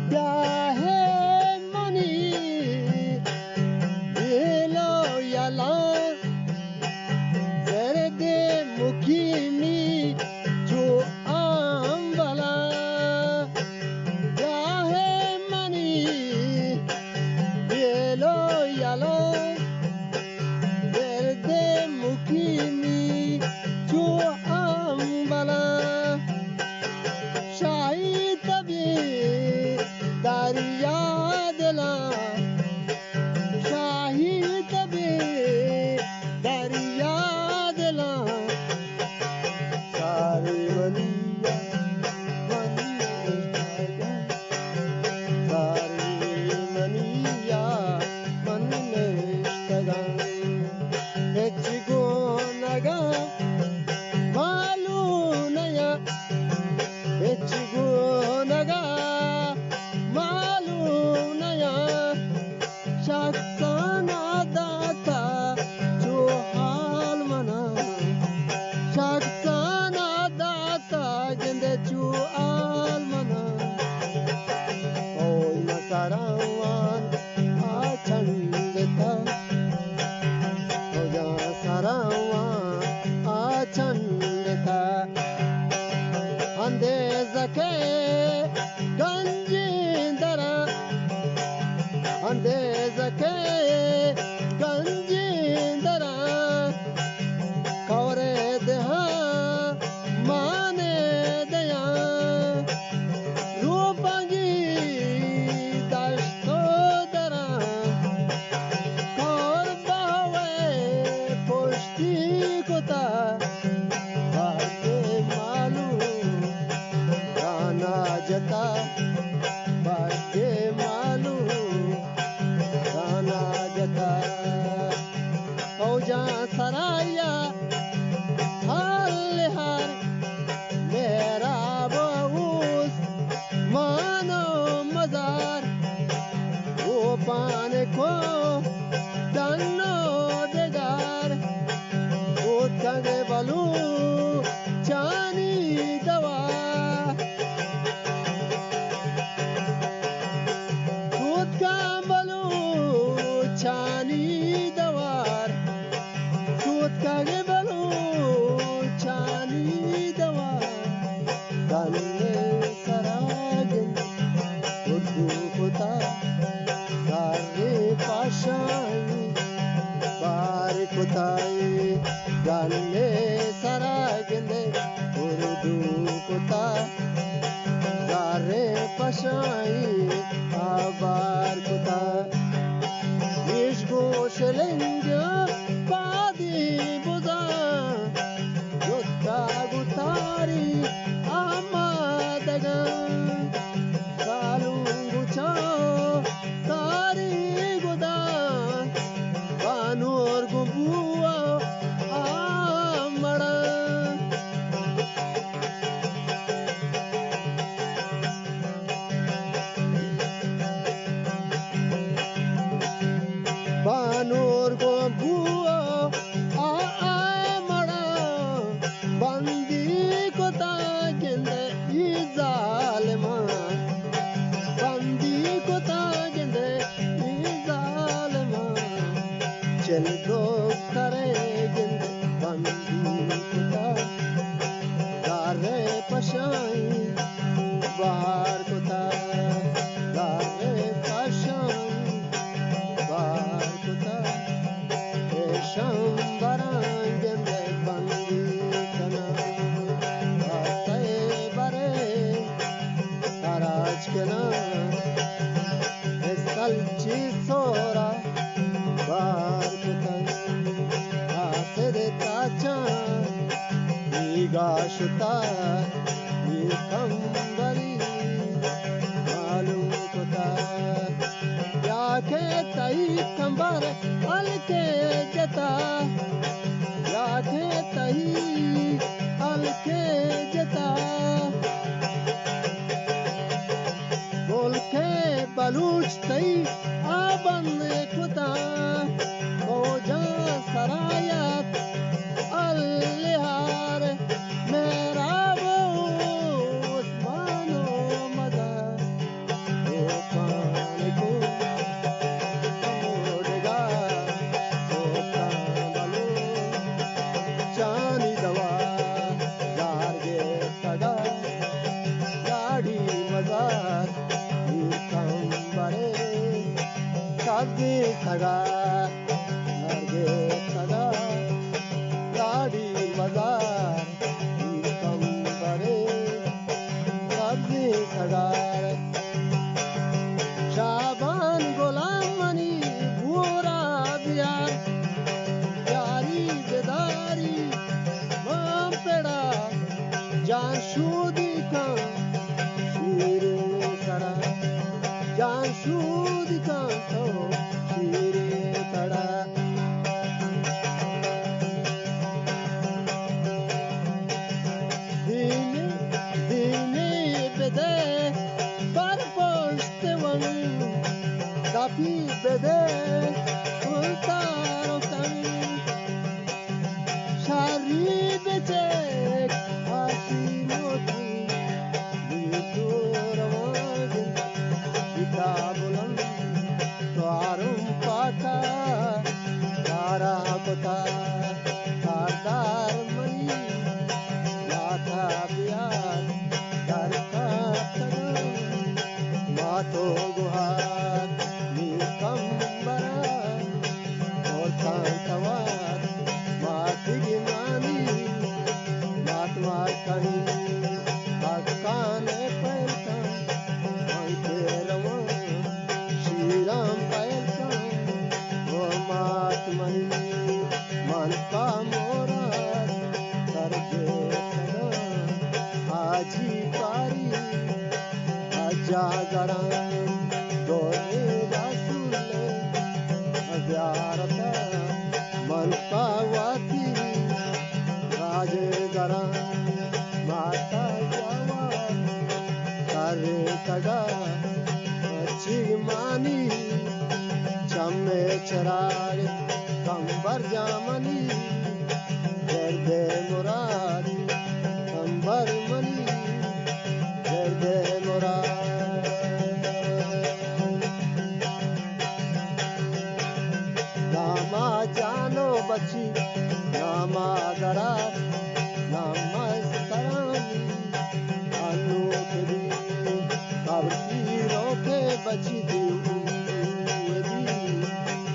بیا ہے منی بیل و یلاں، زرد مقیمی چو آمبلاں. بیا ہے منی بیل و یلاں، زرد مقیمی چو آمبلاں. شاہی تبی دریا دلاں، شاہی تبی دریا دلاں. ساری منی یا من نشتگاں، ساری منی یا من نشتگاں. ہچ گونگا معلوم نیا، ہچ گونگا معلوم نیا. شخصانا داتا چو حال منا، شخصانا داتا گندے چو حال منا. او مسراوان آ چنڈتا، او جان سراوان آ چنڈتا. اندیزکے گنجیں دراں، اندیزکے گنجیں دراں، کورے دہاں مانے دیاں. روپنگی دشت و دراں، کور باوے پشتی کتا. بگے مالو رانا جتا، بگے مالو رانا جتا. او جان سرایا ہر ہر، محراب و اوس مان و مزار، روپان کو ڈن و دگار، سوتکگ بلوچانی دوار. سوتکاں بلوچانی دوار، سوتکگ بلوچانی دوار. تن سرا گند اردو کتا، زریں پشانی بار کتائی. گلے سرا گندے اردو کتا، زریں پشانی آبار کتا. پیش گوش لنگ پادی بزاں، جتا گتاری آمادگاں. سالونگ چاں تاری گداں، بانور گوں بوا آ مڑاں. بانور گوں بوا آ، آ مڑاں، بندی کتا گندے ای ظالماں، بندی کتا گندے ای ظالماں. چل دخترے گندے بندی کتا، دارے پشائی بہار کتا، دارے پشائی بہار کتا. اے شمبراں گندے بندی کناں، آسے برے ہراج کناں. اسکل چی سورا بار کتگ، آسے دے تاچاں بیگا شتا، بی کمبری معلوم کتا. یا کہ تئی کمبر ہلکے جتا، یا کہ تئی ہلکے جتا. ملک بلوچ تئی آ کتاں فوجاں سرایت الہار، مہراب عثمان و مزار، توپان کو موڈگا توپان بلو، چانی دوا زار گے سدا لاڑی مزار، کمبرے سبزی سگا، نرگے سگا، لاڑی مزار، کمبرے سبزی سگا۔ شابان غلام منی گورا بیار، یاری بداری مان پڑا، جان شودی کن شیریں سرا، جان شودی کن تو شیریں سرا۔ دیمی، دیمی بدے پر پشت ون، دپی بدے گلتار کن۔ شری بچک آشی موتی، بیتو روان جتا بلند، توارم پاکا کارا کتا، کاردار منی لاتا بیار در کاتگاں، ما تو گوہار نی کمبرا، اور کان توار ماتگی مانی، مات مار کہیں حقان پہل کن، من کے روان شیران پہل کن، او مات منی من پا مورا سر گیتگاں، حاجی پاری حجا گڑاں، دورے رسول زیارت من پاواتی راج گڑاں، ماتا جواب کرے تگا چیمانی، چمے چراغ کمبر جامنی، گردے مراد کمبر منی، گردے مراد۔ ناما جانو بچی، ناما گڑا، ناما سرانی، انو کدی قبر پیرو کے بچی دی اولی،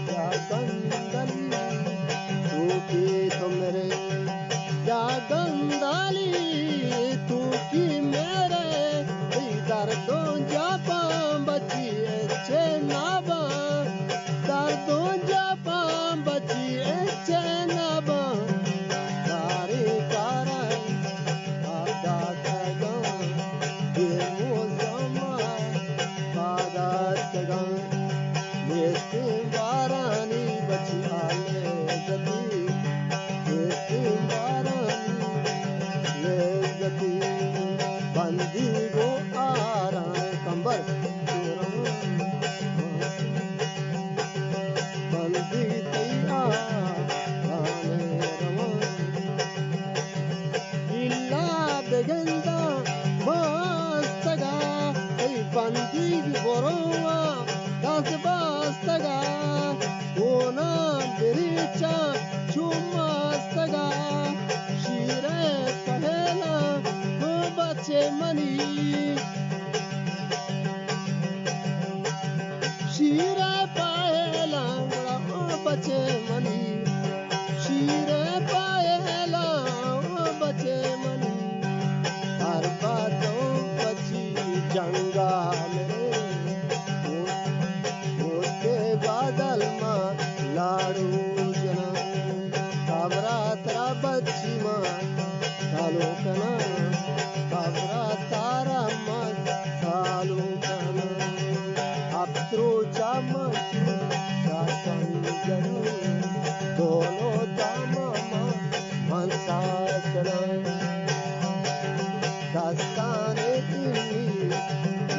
یا گندلی تو کی تو میرے، یا گندلی تو کی میرے، ای دردوں جاپاں بچی اچے ناباں، دردوں جاپاں بچی اچے ناباں، داری کارن آداتگاں، بے موزما پاداتگاں، نیستیں بارانی بچی آلے زتی، نیستیں بارانی لذتی، بندی گو آران کمبر بندی تئی آران روان۔ الا بگنداں ماستگا، تئی بندیگ برواں دست باستگا، گوناں بریچاں چو ماستگا، شیرے پہلاں ہو بچے منی۔ شیر ءِ پائے لانگڑا بچے منی، شیر ءِ پائے لانگڑا بچے منی۔ ہر باتوں پچی جنگا میرے، موتے بادل ما لاڑو جنا۔ کابرا ترا بچی ما سالو کناں، کابرا تارا ما سالو کناں۔ اپترو چا ما چو شاکانی جنو، دونو داما ما من ساکناں۔ دستان انی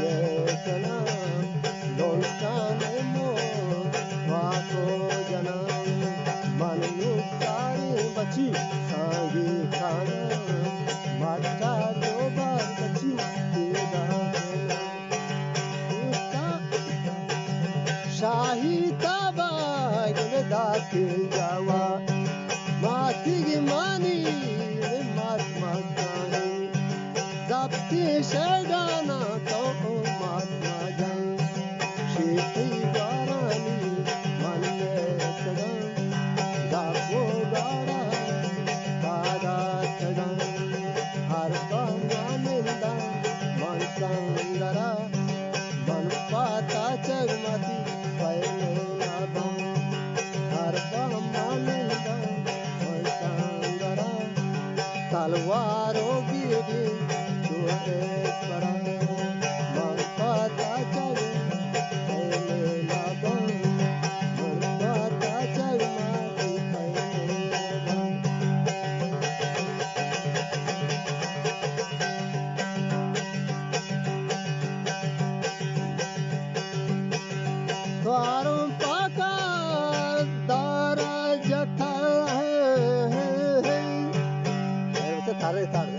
یہ کناں، لونکان مو تابا گل داتی جاوا، ماتی گی مانی مات مکانی، زبتی شیگانا تو مات مجان، شیتی گارانی من سگان، داپو گارا پادا سگان، ہر با مانندان من سنگرا، من پاتا چگ ماتی پہلے لابان، ہر با مانندان من سنگرا، تلوار و گیری چو ایسپرا، من پاتا چگ پہلے لابان، من پاتا چگ ماتی پہلے لابان۔ تواروں پاکا دارا جتا ہے۔ اے، اسے تھارے، تھارے۔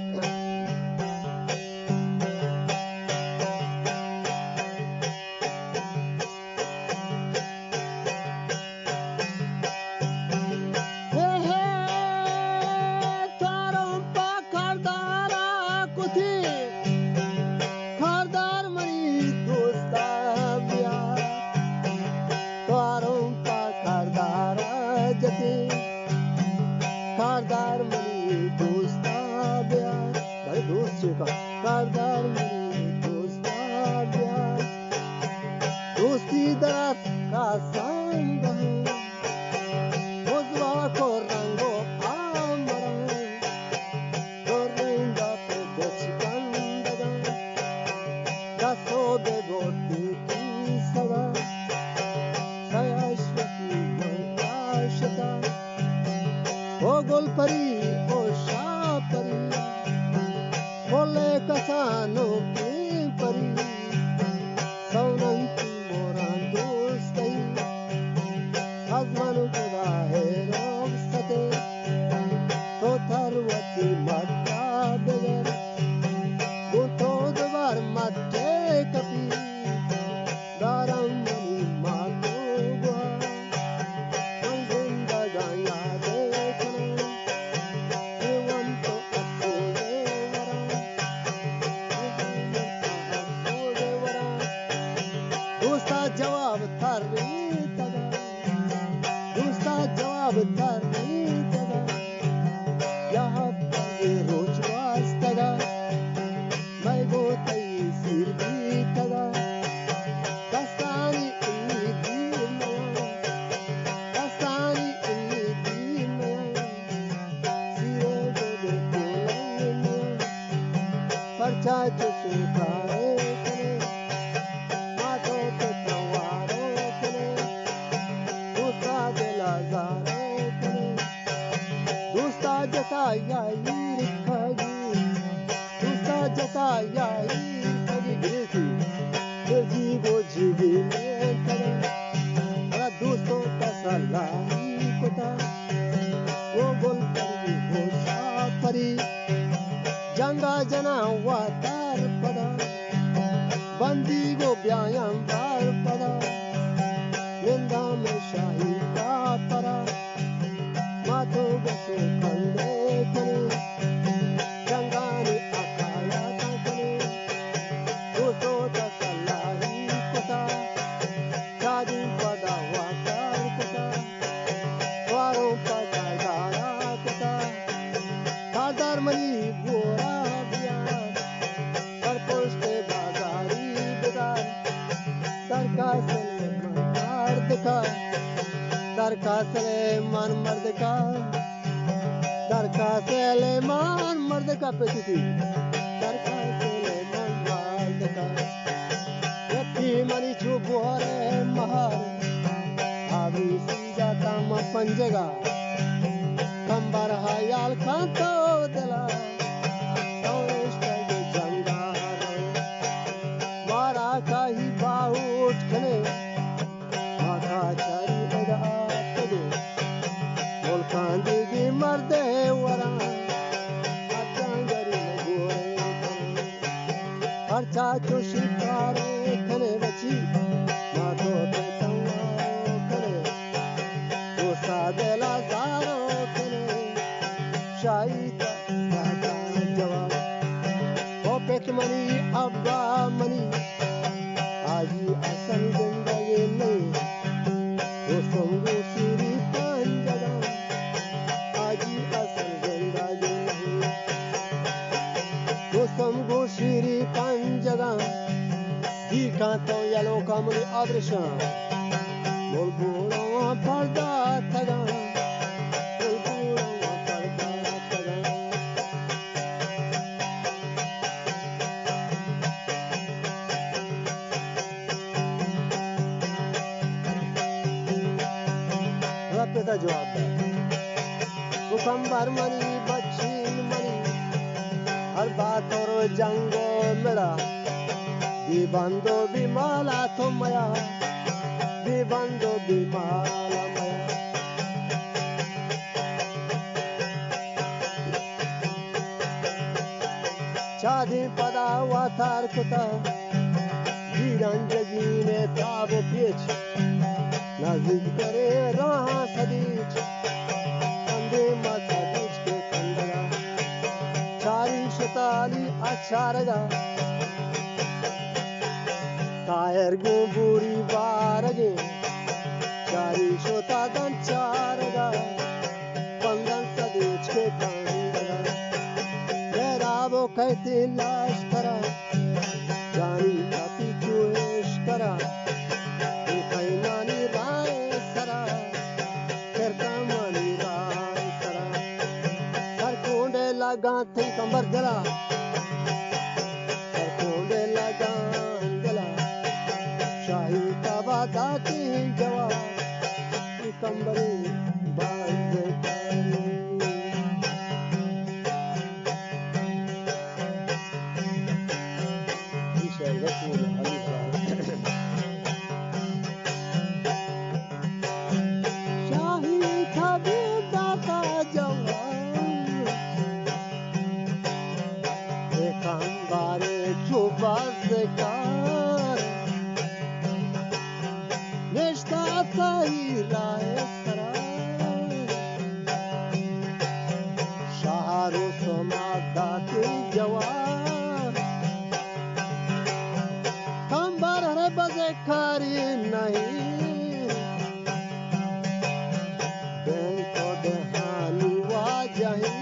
اے ہے تاروں پا کاردارا کتی، کاردار منی دوستا بیا۔ تاروں پا کاردارا جتی، کاردار منی دوستا بیا۔ بھائی دوست چے کا؟ کاردار منی دوستا بیا۔ دوستی درات کا سنگ ہوں، بزواک و رنگ و آمران، دوریندا پہ بچکندگان، دست و بے بوتی کی سگا، سیاش وتی من کاشتا۔ او گل پری، او شاہ پری، پل کسانو کی پری، سوننتی موران دوستئی، از من خدا ہے رخصتے، تو تر وتی مٹا بگر، گوں تو دوبر مٹے کپی۔ دارم منی مات و گوہار، من زندگاں یادے کناں، اے ون تو افسوزے وراں، اے ون تو افسوزے وراں۔ دوستا جواب تریتگا، دوستا جواب تریتگا، یا ہفتگے روچ گواستگا، مئے گوں تئی سیر بیتگا۔ دستانی انی دیر نیاں، دستانی انی دیر نیاں، سیرے گل پولنگ نیاں، پرچا چو شکارے کنے، ماتو پہ توارے کنے، دوستا دل آزارے کنے، دوستا جتا یا ایر کھگی۔ دوستا جتا یا ایر کھگی گریتی، دل جیگ و جیگی مینتگا۔ اگا دوستو تسلائی کتا، او گل پری، او شاہ پری، جنگا جناں واتر پدا، بندیگ و بیایاں بار پدا، ننداں مئے شاہی کاپرا۔ ماتو گس و کندے کنے، جنگانی حکایاتاں کنے، دوستو تسلائی کتا، شادی پدا واتر کتا، تواروں پا کاردارا کتا، کاردار منی گورا بیا، سرپشت بازاری بدار۔ درکا سلیمان مردکا، درکا سلیمان مردکا، درکا سلیمان مردکا پتی تی، درکا سلیمان مردکا۔ یکی منی چو بوہر مہار، آبی سیجا تام پنجگا، کمبر حیال کان تو دلا، تو اشتگ جنگا رو۔ مارا کاہی باہوٹ کنے، ما کاچاری ادا آتگے، ملکان دیگی مردے وراں، اتاں گری گورے کن۔ پرچا چو شکارے کنے بچی، ما تو تے تنگا اصل زندگی نہیں، رستم گوں شیری پنجگاں، آجی اصل زندگی نہیں۔ رستم گوں شیری پنجگاں، دیر کاں تو یلو کا منی ابرشاں، ملگوڑاں پرداتگاں، ملگوڑاں پرداتگاں۔ ہمے پت ءَ جواب دات، کمبر منی، بچین منی، ہر باتر جنگ ءُ مڑا، بے بند ءُ بے مالا تو میا، بے بند ءُ بے مالا میا۔ چادیں پدا واتار کتا، گیران جگین تاب ءُ پیچ، نزیک تریں راہاں سدیچ، کندے ما سدیچ کے کندگا، چاری شتالی اچارگا، تاہر گوں بوری بارگیں، چاری شتا دن چارگا۔ پندن سدیچ کے کاندگا، مہراب ءُ کیتی لاشکرا، جانی کپی چوش کرا، اے پیمانی راہ سرا، کرتا منی راہ سرا۔ سر کونڈے لگاں تئی کمبر دلا، سر کونڈے لگاں دلا، شاہی تبا داتی جواب۔ کمبریں بازکاری۔ شاہی طبیب داتا جواب، اے کمبر چو بازکار۔ نشتہ تئی راہ سرا، شہر ءُ سما داتی جواب۔ کمبر ہر بازکاری نہیں، بینک ءُ دہانی واجہی،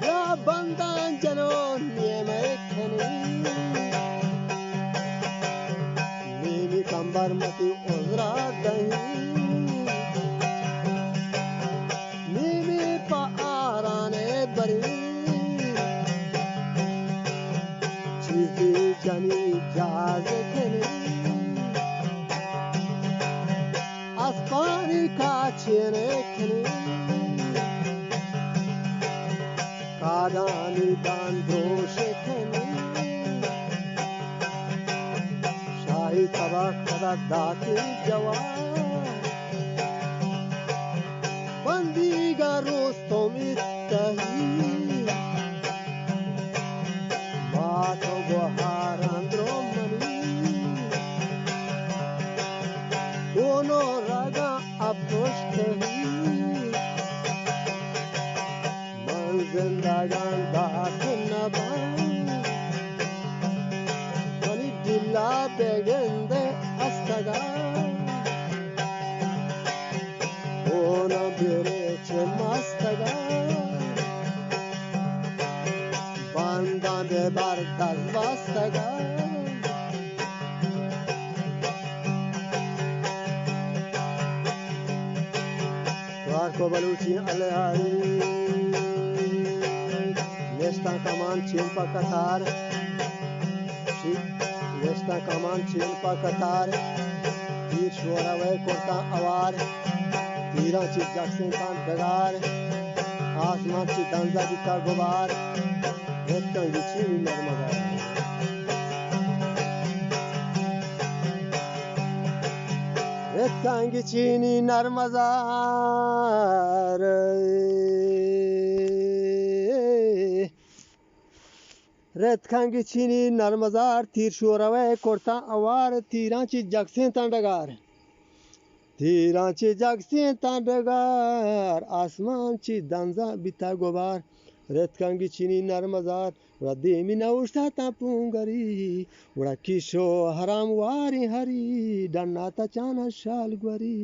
یا بندان جنو نیمے کنی۔ نیمی کمبر متی عذرا دہی، نیمی پہ آرانے بری، چیزی جنی جاز کنی۔ اسپانی کاچینے کنی، کادانی دان دوش کنی۔ شاہی طبق پدا داتی جواب، بندیگا رستم اتہی۔ مات ءُ گوہاراں درو منی، گون ءُ رگاں اپشتہی۔ من زندگاں دات نباں، منی دلا بگندے استگاں۔ گون ءَ بریچ مستگاں، بنداں بہ بر دست بستگاں۔ توار کو بلوچی الہاری، نشتاں کمان چین پہ قطار۔ نشتاں کمان چین پہ قطار، تیر شورہ وئے کرتاں اوار، تیراں چہ جکسینتاں ڈگار، آسمان چہ دنزا بیتا گبار، رتکاں گچینی نرمگار۔ رتکاں گچینی نرمزار۔ رتکاں گچینی نرمزار، تیر شورہ وئے کرتاں اوار، تیراں چہ جکسینتاں ڈگار۔ تیراں چہ جکسینتاں ڈگار، آسمان چہ دنزا بیتا گبار۔ رتکاں گچینی نرمزار، گڑا دیمی نہ اوشتاتاں پونگری، گڑا کیشو حرام واریں ہری، ڈنا تچانا شال گوری۔